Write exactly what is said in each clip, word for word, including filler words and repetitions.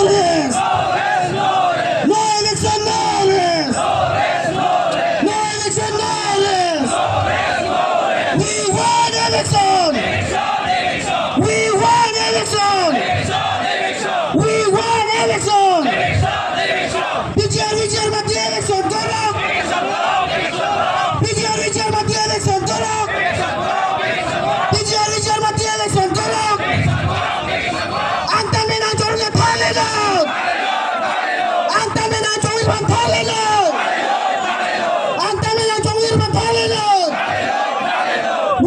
Rest! No election, no rest! No election, no rest! We want election! We want election! We want election! P G R, V G R mati election korok! P G R, V G R mati election korok! P G R, V G R mati election korok! Angtan me nangchongir aphan thalilo! Angtan me nangchongir aphan thalilo! Angtan me nangchongir aphan thalilo!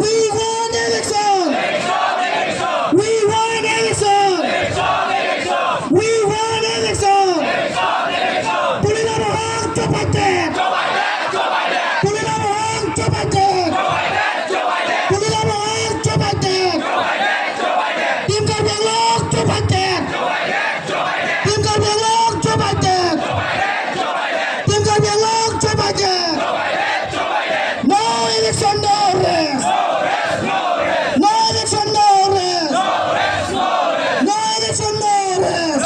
We want election! We want election! We want election! Tuliram ahok, chobaidet! Tuliram ahok, chobaidet! Tuliram ahok, chobaidet! Team Karbi Anglong, chobaidet! Team Karbi Anglong, chobaidet! Team Karbi Anglong, chobaidet! No election, no rest! No election, no rest! No election, no rest!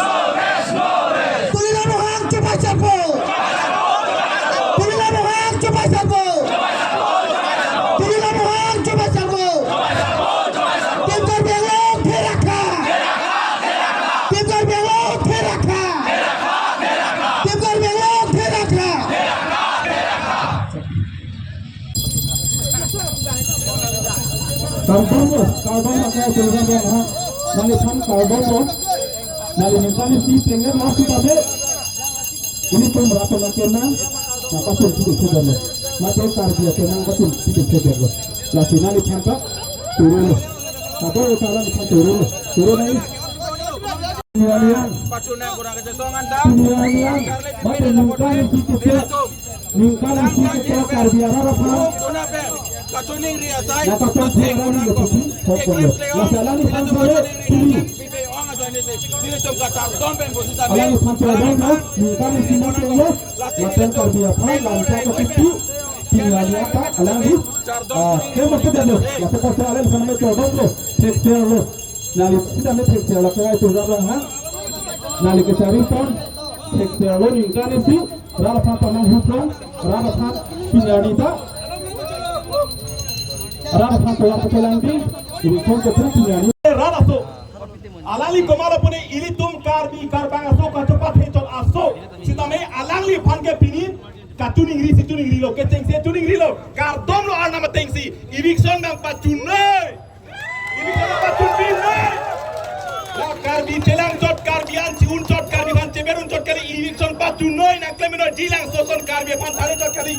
Tuliram ahok, chobai sarpo! Tuliram ahok, chobai sarpo! Tuliram ahok, chobai sarpo! Team Karbi Anglong, thir rakha! Team Karbi Anglong, thir rakha! Team Karbi Anglong, thir rakha! Kardom lo, kardom lo, kardom lo, ha. Nangliphan kardom lo. Nangli ningkan isi tengger lo sitame. Ilitum rato na kena, na patun sidi sudar lo. Mate Karbi akenang patun sidi sudar lo. Lasi nangliphan ta turu lo. Kado ta nangliphan turu lo. Turu nai. Pini anian. Pini anian. Mate ningkan isi kecil. Ningkan isi kecil Karbi arat aphan. Katuning ri asai. Ya, kachetong thek arni lo pusi, thek ko lo. Lasi alangliphan sore, pini. Alangliphan sore dong, ningkan isi na lo, lapen Karbi aphan, lamsa kachiti, pini anian ta, alangli, ah, kema sudah lo, lasi kose alangliphan me chodong lo, thek selo. Nangli sitame thek selo, ke ai tu rap lang ha. Nangli kechari pon, thek selo ningkan isi, rat aphan pamang huprong, rat aphan pini arni ta. Rat aphan tovar pakelang di, ini kong kepun pini arni. Rat aso. Alangli komat lo pune ilitum Karbi Karbang aso kachepathe chot aso. Sitame alangliphan ke pini katuningri si tuningri lo, kechengsi tuningri lo. Kardom lo arnam atengsi. Eviction nangpachunoi. Eviction nangpachunoi. La Karbi chelang chot, Karbi an chi-un chot, Karbi aphan cheber un chot kali, eviction pachunoi nangklem noi, jilang soson Karbi aphan thare chot kali.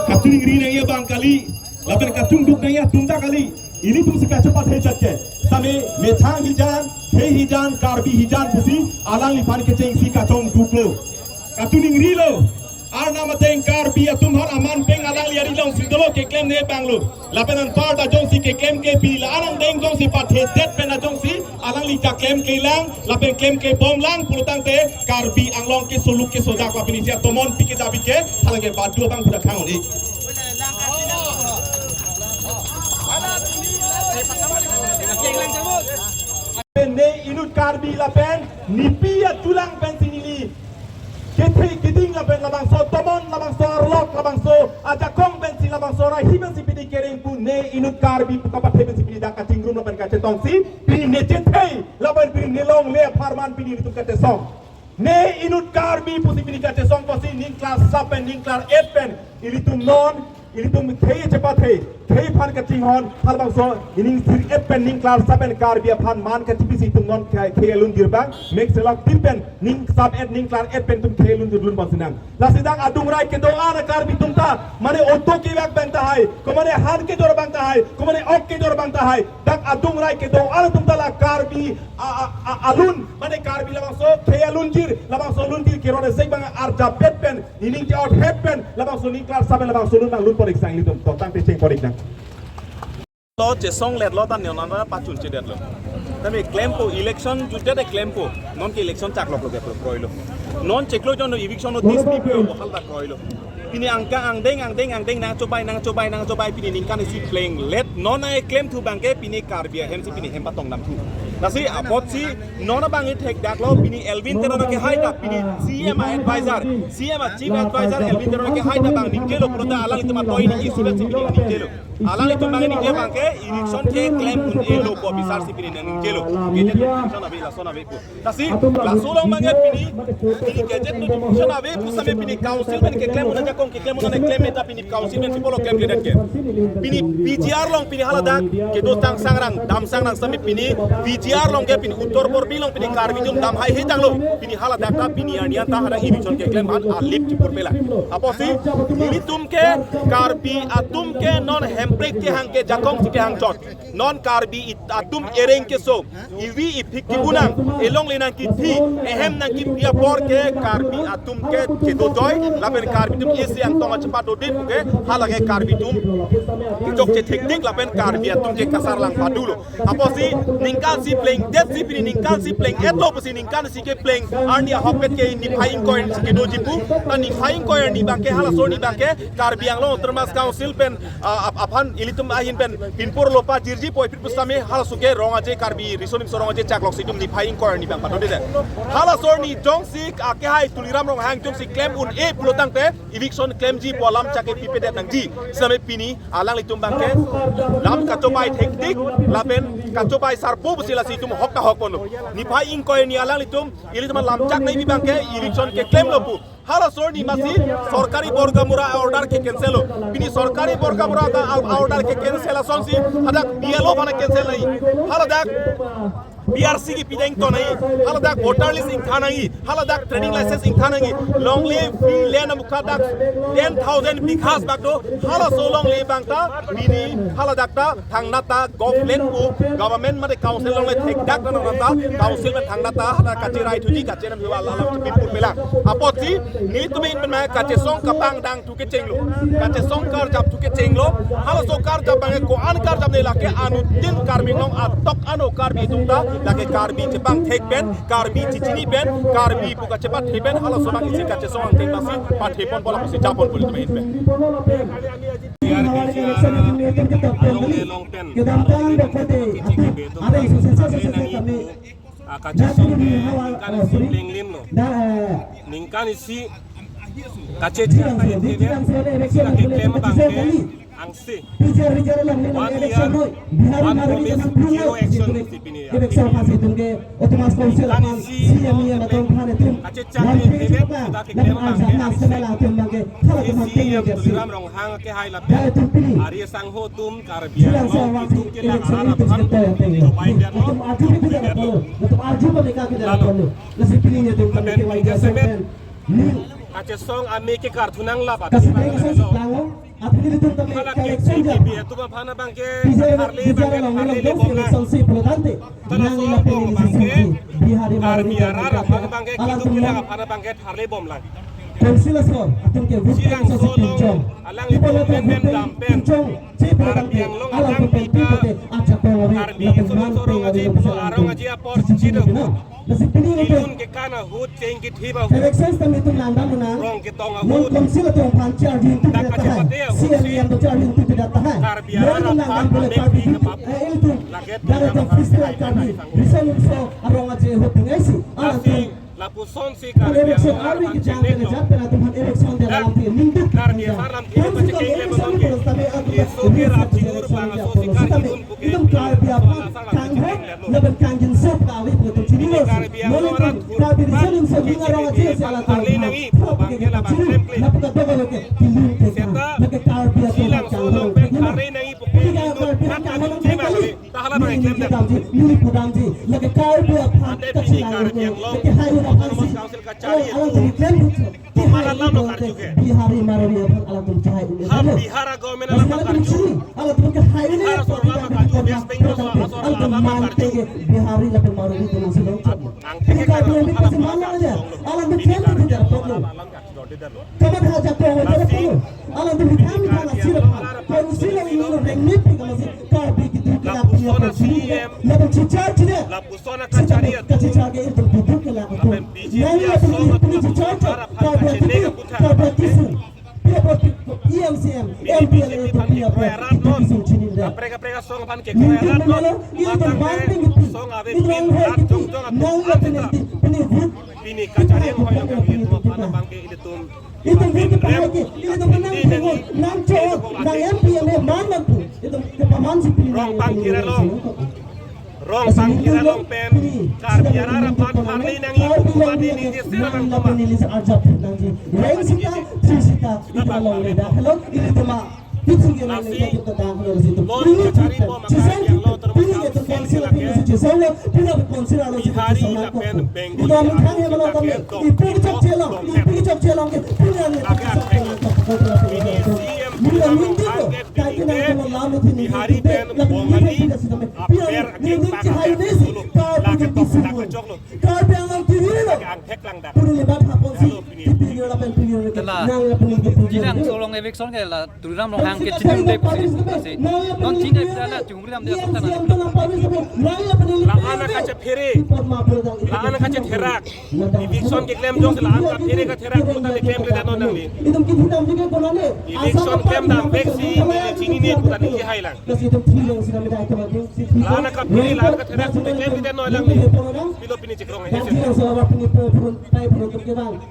Kachuningri nangji abang kali, lapen kachungduk nangji atum ta kali. Ilitum si kachepathe chot ke. Sitame methang hijan, khei hijan, Karbi hijan pusi alangliphan kechengsi kachongduk lo. Kachuningri lo. Arnam ateng Karbi atum har aman peng alangli ari alongsi dolo keklemne abang lo. Lapen anparta jongsi keklem ke pini la anang deng jongsi pathedet pen ajongsi alangli kaklem kelang, lapen klem kebom lang pulotangte Karbi Anglong ke soluk ke sodak lapen isi atomon pike dabi ke, halang ke badu abang pudak hang uni. Pen ne inut Karbi lapen nepi achulang pensi neli kethe keding lapen labangso tomon, labangso arlok, labangso ajakong pensi, labangso rahi pensi pini kereng pu ne inut Karbi pu kapathe pensi pini dak kachingrum lapen kachetongsi pini ne chethe lapen pini ne longle apharman pini ilitum kachesong. Ne inut Karbi pusi pini kachesong pusi ningklar sap pen ningklar et pen ilitum non Ilitum khei chepathei, khei aphan kachinghon, halabangso ining sir-et pen ning klar sap pen Karbi aphan man kachipisi itum non khei, khei alunjir abang, mek selok tim pen ning sap-et ning klar-et pen itum khei alunjir lun bang sinang. Lasi dak adungrai kedo-an a Karbi atum ta, mane auto kevak abang tahai, ko mane han kejor abang tahai, ko mane ok kejor abang tahai, dak adungrai kedo-an atum ta la Karbi a, a, a, alun, mane Karbi labangso khei alunjir, labangso alunjir kerot esek abang arjapet pen, ining ke-ot het pen, labangso ning klar sap pen labangso alun abang lun pon-ik sang ilitum, to tangte cheng pon-ik nang. Lo chesonglet lo ta non nana pachun chedet lo. Tame klempo, election jutdet klempo. Non ke election chaklok lo ke kroilo. Non chiklo jon lo eviction notice pipo, haladak kroilo. Pini angka angdeng angdeng angdeng nangchobai nangchobai nangchobai pini ningkan isi plenglet. Non ai klemthu abangke pini Karbi ahem si pini hem patong damthu. Lasi apotsi non abang ithekdak lo, pini Elwin Teron kehai ta, pini C M a advisor, C M a chief advisor Elwin Teron kehai ta abang ningjelo pulote alanglitum atoi ni isi si pini ningjelo. Alanglitum abang ningje abangke, eviction keklem un-elo pu bisar si pini nang ningjelo. Gazette election ave, lason ave pu. Lasi, laso along abangke pini, pini gazette notification ave pu same pini council pen keklem un-e ajakong keklem un-e klem meta pini council pen si polo klemkledet ke. Pini P G R along pini haladak, kedo tang sangrang, dam sangrang same pini, P G R along ke pini Uttar Borbil along pini Karbi atum dam haihai tanglo, pini haladak ta pini arni an ta hadak eviction keklem aphan alip chipur pela. Apotsi, ilitum ke Karbi atum ke non Hemprek kehang ke jakong si kehang chot. Non Karbi it-, atum ereng keso, ivi iphik kibunang, elongle nangkithi, ehem nangkiphri apor ke Karbi atum ke chedodoi, lapen Karbi atum isi angtong achepat dodin ke, halake Karbi atum kechokche thektik, lapen Karbi atum ke kasarlang padulo. Apotsi ningkan isi plengdet si pini ningkan isi pleng-et lo pusi ningkan isi kepleng arni ahokpet ke niphai ingkoi arni si kedoji pu, ta niphai ingkoi arni abangke halaso arni abangke Karbi Anglong Autonomous Council pen, ah, ap-, aphan ilitum ahin pen pinpur lo pajirji puvoiphit pusitame halaso ke Rong Aje Karbi Riso Nimso Rong Aje chaklok si itum niphai ingkoi arni abang padodedet. Halaso arni jongsi akehai Tuliram Ronghang jongsi klem un-e pulo tangte eviction klemji pu alam chak ke pipedet nangji. Same pini alanglitum abangke lam kachobai thektik lapen kachobai sarpo pusi lasi itum hok ta hok ponlo. Niphai ingkoi arni alanglitum ilitum lam chak nai abangke eviction keklemlo pu. Halaso arni masi sorkari borgamura order ke cancel lo. Pini sorkari borgamura ta a-, order ke cancel asonsi hadak B L O aphan cancel nai. Haladak B R C kepi deng to nai. Haladak voter list ingthan nai. Haladak trading license ingthan nai. Longle free land amukha dak ten thousand bighas bak do. Halaso longle abang ta pini haladak ta thangnat ta government pu, government mate council longle thekdak ta nonta council pen thangnat ta hadak kacherai thuji kachenam hiwa alam chipipur pelang. Apotsi nelitum ahin pen ma kachesong kapangdang thu kechenglo, kachesong karjap thu kechenglo. Halaso karjap abangke ko-an karjap ne, lake anuttin Karbi Anglong atok ano Karbi atum ta lake Karbi chepangthek pen, Karbi chichini pen, Karbi pu kachepathek pen, halaso abang isi kachesong angthek ta si pathek pon pola pusi japon pon ilitum ahin pen. Along le long pen, kedamtang arong dokpate, kiching kibe atum ada yang sukses sukses nangji kami. Pu, ah, kachesong ke ningkan isi plenglim lo. Ningkan isi kachechak ta ithebe, si kakeklem abangke angse. One year, one promise, zero action si pini ya. Ningkan isi kachechak ta ithebe, si kakeklem abangke angse. Si C E M Tuliram Ronghang kehai lapen ari asangho atum Karbi Anglong itum ke lang arat aphan chobai detlo, chobai detlo. Lalo. Lapen pini jasemet kachesong ame ke karthu nang lap ati bang lo. Hala ke K P P atum aphan abangke tharle abangke tharle le bom lang. Tara so bom abangke Karbi arat aphan abangke kitu kila aphan abangke tharle bom lang. Council aso atum ke vote Silang so along alanglitum mem mem dam pen Karbi Anglong alam mita Karbi Anglong aji pulo arong aji apor chiro. Ilun kekan ahut cheng kithip ahut. Election time itum langdam mena. Rong ketong ahut. Council atum aphan charge itum dak kachepate ahut si Karbi arat aphan amek pi kepapu. Lake dak itum festival Karbi. Riso Nimso Rong Aje ahut tingkai si. Lasi lapuson si Karbi Anglong arat aphan cheng detlo. Dak Karbi asar lam thiri pachekeng le bang ke. Yeso ke rap chigur bang aso si Karbi atum puke. Itum Karbi aphan kanghet lapen kangjinso pu kave pu itum chinilos. Karbi Anglong arat Karbi Riso Nimso Rong Aje si alanglitum aphan prop ke kachiri lapu kadokave ke kilun ke. Seta lake Karbi atum Neli kedamji, neli pudamji, lake Karbi aphan kachelang, lake hai aphan si. Alangtum klem thut. Bihari Marwari aphan alangtum chehai un-e. Ha, Bihar a government alam alangtum karju. Alangtum ke hai un-e. Bihar sorkar alam karju, West Bengal sorkar alam karju. Alangtum mante ke Bihari lapen Marwari atum si long chot. Ang Karbi alam pasi malang aja. Alangtum klem thut aja. Kamat haja ko wajah ko. Alangtum hitam hitam asir aphan. Council along ini rengni pi kamatsi Karbi kitu ke lapi apa sih? Lapen chichar chine. Lapuson a kachari atum. Kachichar ke itum duduk ke laku. Lapen B J P asong atum lapuson a phan kachene kaputhak. Karbi kisung. Pia apa E M C M, M P L A itu pia apa? Itu kisung chini dah. Kaprek kaprek asong aphan ke kroirat non. Matang ke song ave pin rat jongjong atum. Nang lapen ini pini vote. Pini kachari anghoi lo kami atum aphan abang ke ilitum. Itum vote kepahai ke, itum menang tengok, nang chok, nang M P M A man nang pu. Itum kepaman si pini. Rong bang kira long. Rong bang kira long pen. Karbi arat aphan pharli nangji, hukuman nangji, sira nang lapen neli si arjap nangji. Reng sita, three sita, itum longle dah. Hello, ilitum ma. Lasi, non kachari bom a Karbi Anglong Autonomous Council ke lake Bihari lapen Bengali atum ke dok dok. Lake atheng. Pini C E M Tuliram Ronghang ke Delhi ke Bihari pen Bengali aber akeng pakeng ke solo. Lake tok lake choklo. Karbi Anglong T V lo. Lake angthek lang dak. Puni lebat hapon si. Hello, pini. T V lo lapen pini lo. Tela. Nang lapen pini. Jilang solong eviction ke la Tuliram Ronghang ke chiningde pusi. Non chiningde pita la chungri ram de asok tana. La-an kachephere. La-an kachetherak. Eviction keklem jongsi la-an kaphere katherak pu ta keklem klemkle non nangli. Eviction klemdam vek si neli chinine pu ta neli hai lang. La-an kaphere la-an katherak pu ta klemkle non nangli. Pilo pini chekrong he.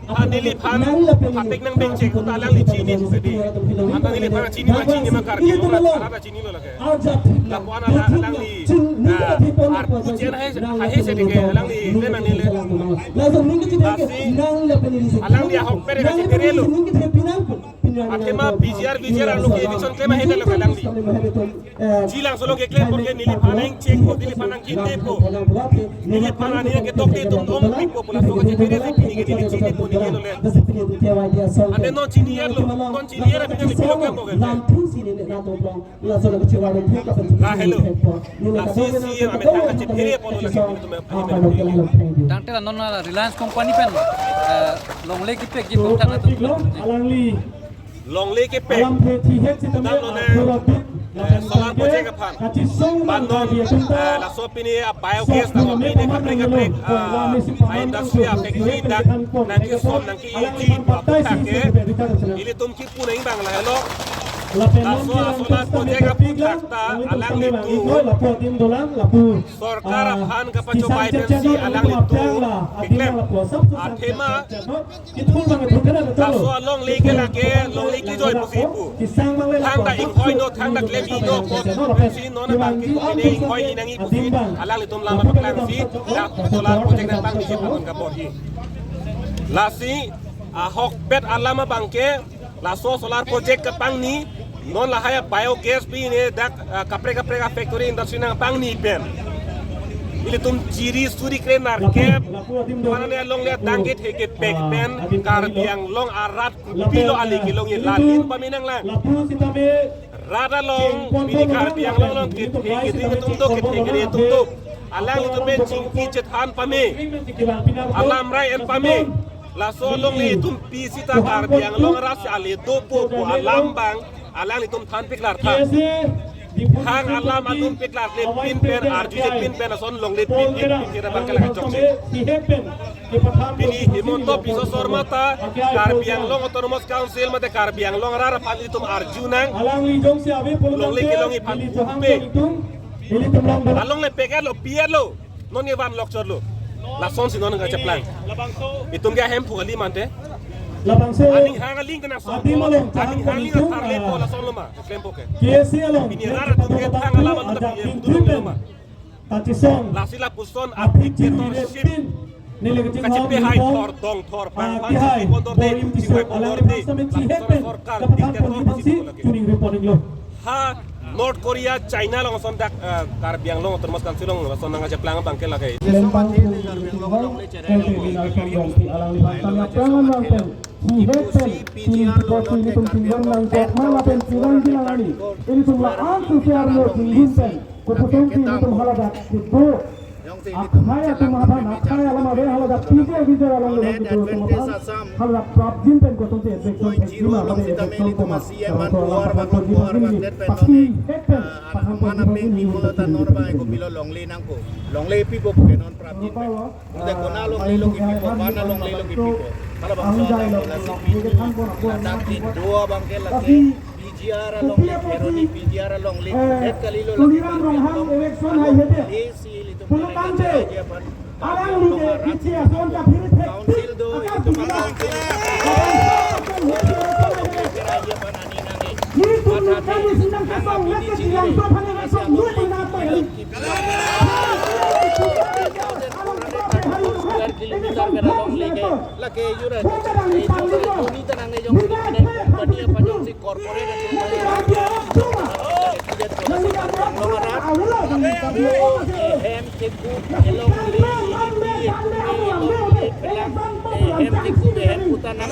Ha, neliphan phatik nang bengchek pu ta alangli chini pu ta di. Anta neliphan chini ma chini ma Karbi Anglong arat ta chinilo lake. Lapu-an alangli, ah, arpu chen hai, hai hai sitike alangli le nang neli. Lasi alangli ahokpet kachepherelo. Athema P G R, V G R arlo ke eviction klem ahe lo ke alangli. Jilang solo keklem pu ke neliphan nangchek pu, neliphan nangkinde pu. Neliphan ani ke dok de tum dong pik pu, laso kachephere si pini ke neli chini pu neli lo le. Ante non chini er lo, non chini er abang neli pilo klem pu ke. La hello. Lasi C E M amethang kachephere apotlo lake nelitum aphan. Tangte la non la Reliance Company pen, eh, longle kepekji pu tangte. Alangli longle kepek. Alam phe thi het sitame, dam lo ne, akhura bit, eh, solar project aphan. Kachesong ban non, eh, laso pini a biogas dam pini kaprek kaprek, ah, a industry a factory dak nangkesom nangke-eji aputhak ke ilitum kipu nang bang lahelo. Laso a solar project aputhak ta alanglitum sorkar aphan kapachobai pensi alanglitum keklem. Athema laso alongle ke lake longle kejoi pusi pu. Thangta inghoi no, thangta klem-i no pu. Si non abang ke pine inghoi-i nangji pusi alanglitum lam paklangsi la solar project nangpangji pu kapangborji. Lasi ahokpet alam abang ke laso solar project kapangni, non lahai a biogas pine dak, ah, kaprek kaprek a factory industry nangpangni pen ilitum chiri suri kre narkep, mana ne alongle tangke theke pek pen Karbi Anglong arat kopilo ale kelongji, la lim pame nanglang. Rat along pini Karbi Anglong along kethe kere atum do, kethe kere atum do. Alanglitum pen chingki chethan pame, alam rai en pame. Laso alongle itum pi sita Karbi Anglong arat si ale dopo pu alam abang alanglitum than piklar tha. Hang alam atum piklarle pin pen, arjuje pin pen, lason longle pin, pin, pin, pin abang ke lake chokche. Pini Himanta Biswa Sarma ta Karbi Anglong Autonomous Council mate Karbi Anglong arat aphan itum arju nang. Longle kelongji aphan upe. Alongle pek-etlo, pi-etlo. Non ke van lok chotlo. Lasonsi non kacheplang. Itum ke ahemphu kali mante. Aning hang aling kena song. Aning hang aling tharle pu lason lo ma. Klem pu ke. Pini arat atum ke thang alam atum ta pini atum lo ma. Lasi lapuson a dictatorship kachepehai thor dong thor bang bang si pondor de, si pondor de. Lapuson sorkar dictator si pondor de. Ha, North Korea, China along ason dak, eh, Karbi Anglong Autonomous Council along ason nangkacheplang abang ke lake. Klembang Karbi Anglong Longle Channel. Alangli aphrang an vang pen si het pen, si pini pusi ilitum chingvai nangkok ma lapen chingvai nangji nang ani. Ilitum la-an si arlo chingvai pen, kopuson si ilitum haladak kedo akhai atum aphan, akhai alam ave haladak P J V J along lo kedo atum aphan, haladak prapjin pen kosonsi eviction thekji ma, mane eviction koma, laso alam aphan konji bangni pathi het pen, pathan konji bangni ni. Longle nangko, longle pipo ke non prapjin pen. Ute kona longle lo kipipo, bana longle lo kipipo. Hala bangso alam lasi pini ladak kedo abang ke lake P G R along le, Kheroni P G R along le, eh, het kali lo lake Tuliram Ronghang election hai hete. Isi ilitum pulo tangte, alangli ke kichi ason kaphiri thek. Council do, akar ilitum P G R along ke. Ilitum kami sinang kesong, leke bilang so phane kesong, lu pun apa ya? Square kilometer mera longle ke, lake jura. Tuni tanang le jong company apa jongsi corporate atum, hem keku elong le, hem keku hem putan nang.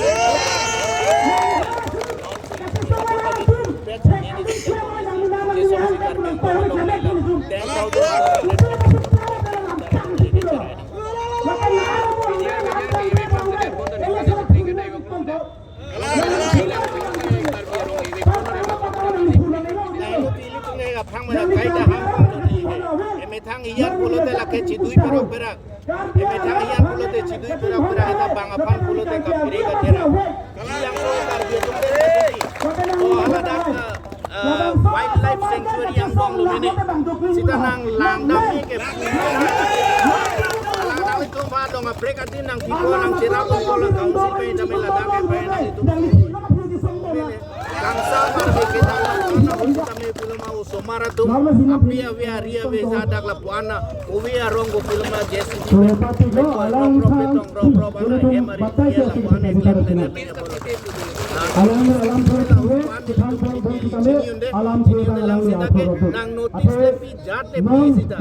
Emethang iyan pulote lake chidui perak-perak. Emethang iyan pulote chidui perak-perak, ita bang aphan pulote kapiri kathera. Yang so Karbi atum te, oh, haladak, eh, wildlife sanctuary angbong lo mene. Sita nang langdam ni ke. Langdam itu ba dong aprek atin nang pipo nang cherap ko la council pen tame ladak ke pen nang itu. Kangsa mar ke kita nang tame pulo ma osomar atum. Api avi ari avi sadak lapu-an na. Ove arong ko pulo ma J C B. Surat pati ko alam rong rong petong rong rong bang na hem ari batai dia ke lapu-an na. Alam alam pura tahu, kita pun pun kita le, alam pura alam ya pura pura. Nang notice le pi jat le pi sita.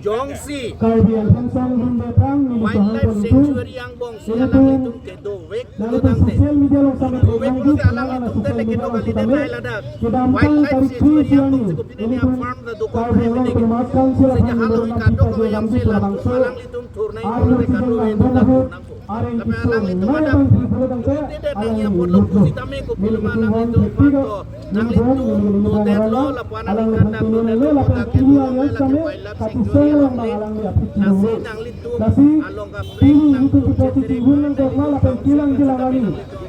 Jongsi Karbi Anglong song hum betang ni wildlife sanctuary angbong si alanglitum kedovek pulo tangte. Kedovek pulote alanglitum te le kedo kali te nai ladak. Wildlife sanctuary angbong si kopine ni farm ta dokok Karbi Anglong Autonomous Council sejak aphan halo ikado kalo yang se lapu alanglitum thurnai pulote kadove itu ta thurnangpo. Tapi alanglitum ada. Ite det nang ya pon lo pusi tame ko pulo ma alanglitum aphan ko. Nanglitum lodet lo lapu-an aningkan ta lodet lo, lapu-an ta kilo lo, lake wildlife sanctuary along le. Lasi nanglitum along kaprek nangtum chetri pulote nangtum kilang kilang ani.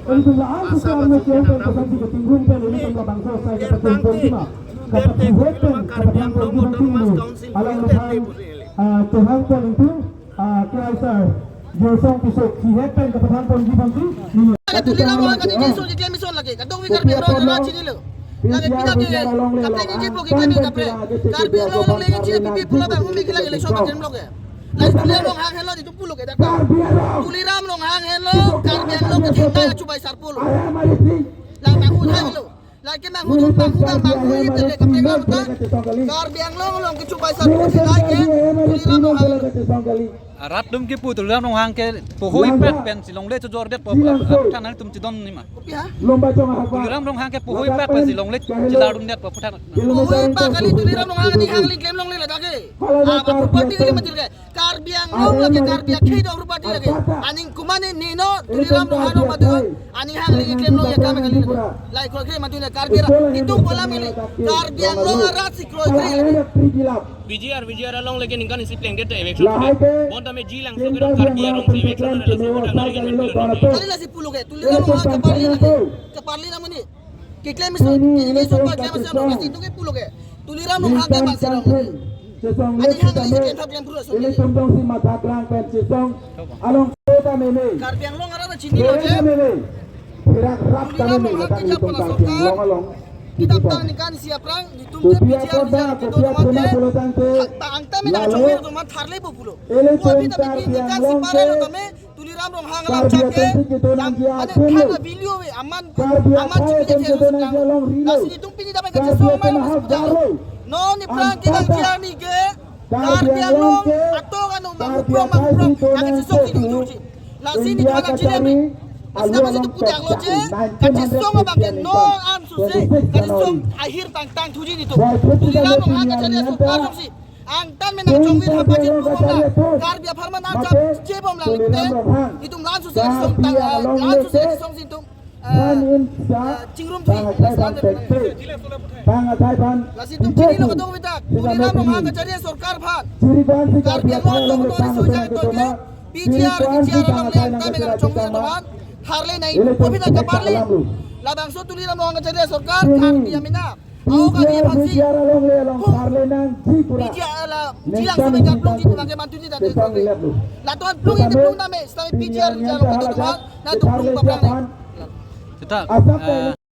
Ilitum la-an si arlo kilang pen koson si ketingrum pen ilitum labangso sai kata kumpon sima. Kata kuhek pen kata Karbi Anglong Autonomous Council along le pusi le. Ah, Tuhang pon itu. Ah, K I sir, Jorsong Tisok, si het pen kapathan ponji bangsi, ni. Lake Tuliram Ronghang kani Jorsong keklem ison lake, kadokave Karbi Anglong rat chinilo. Lake pina ke, kaprek keji po keklem kaprek. Karbi Anglong longle keji pipi pulo bang humi ke lake election bang klem lo ke. Lake Tuliram Ronghang henlo itum pulo ke dak. Tuliram Ronghang henlo, Karbi Anglong keji ta chubai sar pulo. Lang nang uthai lo. Lake nang hudun bang hudun bang hui tele kaprek lo ta. Karbi Anglong along kechubai sar pusi lake Tuliram Ronghang. Rat atum kipu Tuliram Ronghang ke pohoipet pen si longle chojordetpo aphuthak nangtum chidon nima. Kopi ha? Tuliram Ronghang ke pohoipet pen si longle chelardundetpo aphuthak. Pohoipet kali Tuliram Ronghang ni hang lingklem longle ladak ke. Apa property kali matir ke. Karbi Anglong lake Karbi akhei do property lake. Aning kumane nino Tuliram Ronghang lo madu. Aning hang lingklem lo ya kami kali lake. Lai kroikre madu na Karbi ra. Itum bola mili. Karbi Anglong arat si kroikre lake. P G R, P G R along lake ningkan isi plengdet te eviction. Bonta me jilang so ke Karbi Anglong si eviction na lasi bonta na lake. Kali lasi pulo ke. Tuliram Ronghang kaparli lake. Kaparli namani. Keklem ison, keklem ison, keklem ison, itu ke pulo ke. Tuliram Ronghang ke bangsi long. Ani hang ani keklem thap klem pulo so. Ilitum dong si mathak lang pen chisong. Along kota meme. Karbi Anglong arat chini lo je. Meme. Phirak rap kami meme. Tuliram Ronghang ke Karbi Anglong along. Kitap tang ningkan isi aphrang, itum ke P G R, P G R ke do mate. Tang tame na chongir do mat tharle po pulo. Ko abhi tapi ningkan si pare lo tame. Ram Ronghang alam chak ke, lam, ane than na video we, aman, aman chini je je sukang. Lasi netum pini dapat kachesong aman mas puja. Non nephrang ke nangji arni ke, Karbi Anglong atok ano manghuprong manghuprong, kachesong si dudurji. Lasi netum alam chini ami. Lasi dapat si tu puja lo je, kachesong abang ke non ansose, kachesong ahir tangtang thuji netum. Tuliram Ronghang kacharli asorkar jongsi angtan menang chongvir hapaji pu bomlang, Karbi apharman archap je bomlang te, itum la ansose song tang, la ansose song si itum, eh, eh, chingrum thui, Islam te. Bang athai phan. Lasi itum chini lo kadokave ta, Tuliram Ronghang kacharli asorkar aphan. Karbi Anglong along tori sojang to ke, P G R, P G R along le angtan menang chongvir atum aphan tharle nangji pu aphi ta kaparle. Labangso Tuliram Ronghang kacharli asorkar, Karbi amena. Aho kali aphan si. P G R along le along tharle nangji pura. P G R la, jilang sebe kaplung ji pulang ke mantuji dati. Laton plung ini plung name, sebe P G R jilang ketua, na tu plung papang ne. Tetap, Asap eh,